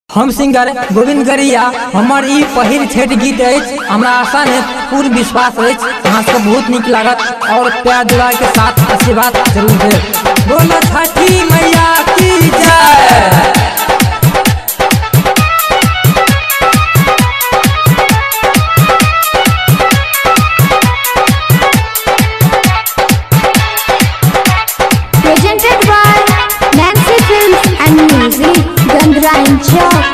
हम सिंगर गोविंद गरिया, हमर ई पहिल छठ गीत अछि। हमरा आशा ने पूर्ण विश्वास अछि अहाँ सब बहुत नीक लागत और प्यार दुलार के साथ आशीर्वाद जरूर देब। बोलो छठी मैया की जय। Presented by Nancy Films and Music, Gandrain Chowk.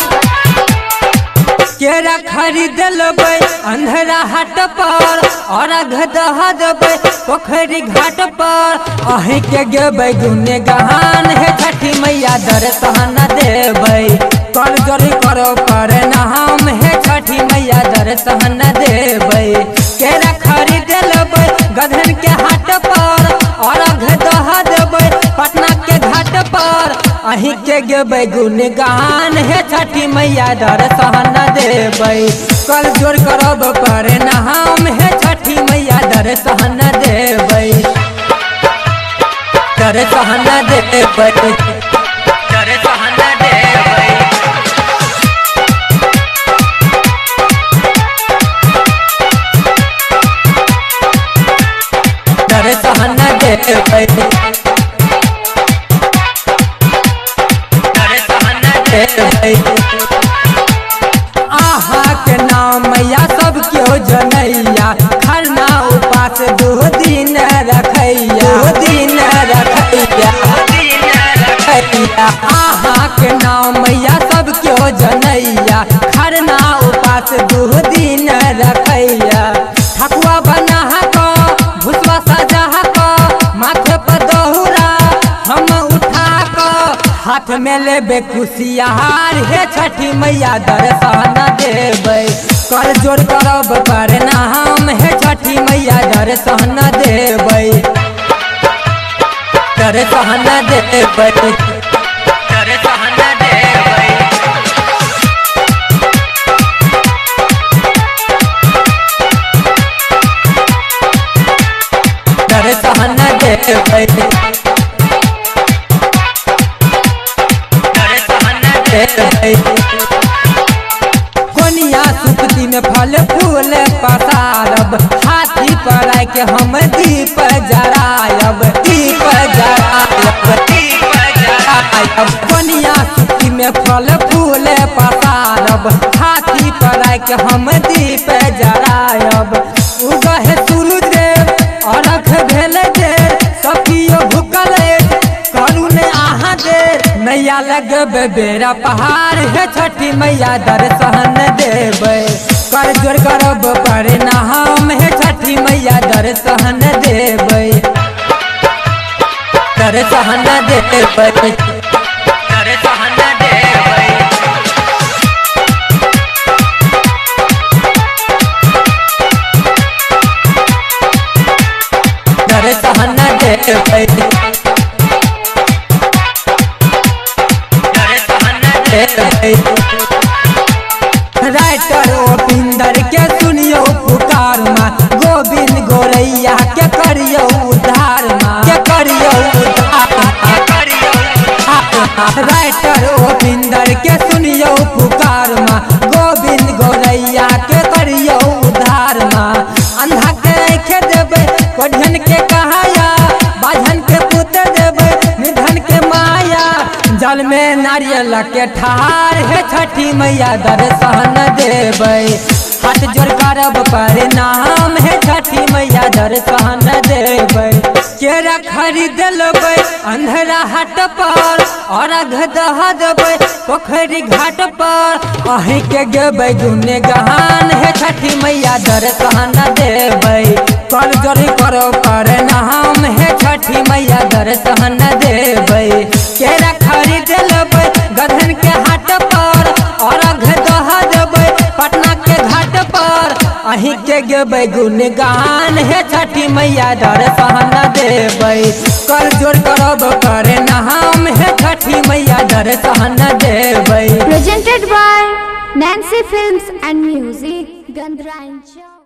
केरा खरीद लेबै अंधेरा हाट पर, और दहा देबै पोखरी घाट पर। अहीं के गेबै गुने गहान हे छठी मैया दर्शन देबै। कर जोरी करो पर नाम हे छठी मैया दर्शन देबै। केरा खरीद लेबै गधन के हाट पर, और दहा देबै पटना के घाट पर। अहीं के गेबै गुणगान हे छठी मैया दर्शन देबै। कर जोर करब पर नाम हे छठी मैया दर्शन देबै। दर्शन देबै, दर्शन देबै। दर्शन देबै, आहा के नाम मैया सब क्यों जनैया, खरना उपास दो दिन रखैया, दिन रखैया। आहा के नाम मैया सब क्यों जनैया, खरना उपास दो दिन रखैया। ठकुआ बना क भुसवा सजा क माथे पर दहुरा हम उठा क, हाथ में लेबे कुशियार हे छठी मैया दर्शन देबै। कर जोर करब पर नाम हे छठी मैया दर्शन देबै। दर्शन देबै, दर्शन देबै। दर्शन देबै, कोनिया सुपती में फल फूल पसारब, हाथी पर आके हम दीप जरायब, दीप जरायब, दीप जरायब। कोनिया सुपती में फल फूल पसारब, हाथी पर आके हम दीप जरायब। उगह सूरज देव अरघ भेल देर, सब कियो भूखल करू ने अहाँ देर। नैया लगबे बेरा पहाड़ हे छठी मैया दर्शन देबै। कर जोर करब पर नाम हे छठी मैया दर्शन देबै। दर्शन देबै, दर्शन देबै। दर्शन देबै, राइटर ओपिंदर के सुनियो पुकार माँ, गोविंद गोरैया के करियो उद्धार माँ, के करियो उद्धार। राइटर ओपिंदर के सुनियो पुकार माँ, गोविंद गोरैया के करियो उद्धार माँ। अंधा के आँख देबै, कोढ़ियन के कहाया, बाझन के पुत देबै, निधन के माया। जल में नारियल के ठार हे छठी मैया दर्शन देबै। हाथ जोड़ करब पर नाम हे छठी मैया दर्शन देबै। केरा खरीद लेबै अंधेरा हाट पर, अर्घ दहा देबै पोखरी घाट पर। अहीं के गेबै गुने गहान हे छठी मैया दर्शन देबै। कर जोरी करो पर नाम हे छठी मैया दर्शन देबै। केरा खरीद लेबै गधन के हाट पर, अर्घ दहा देबै पटना के घाट पर। अहीं के गेबै गुणगान हे छठी मैया दर्शन देबै। कर जोर करब पर नाम हे छठी मैया दर्शन देबै। Presented by Nancy Films and Music, Gandrain Chowk.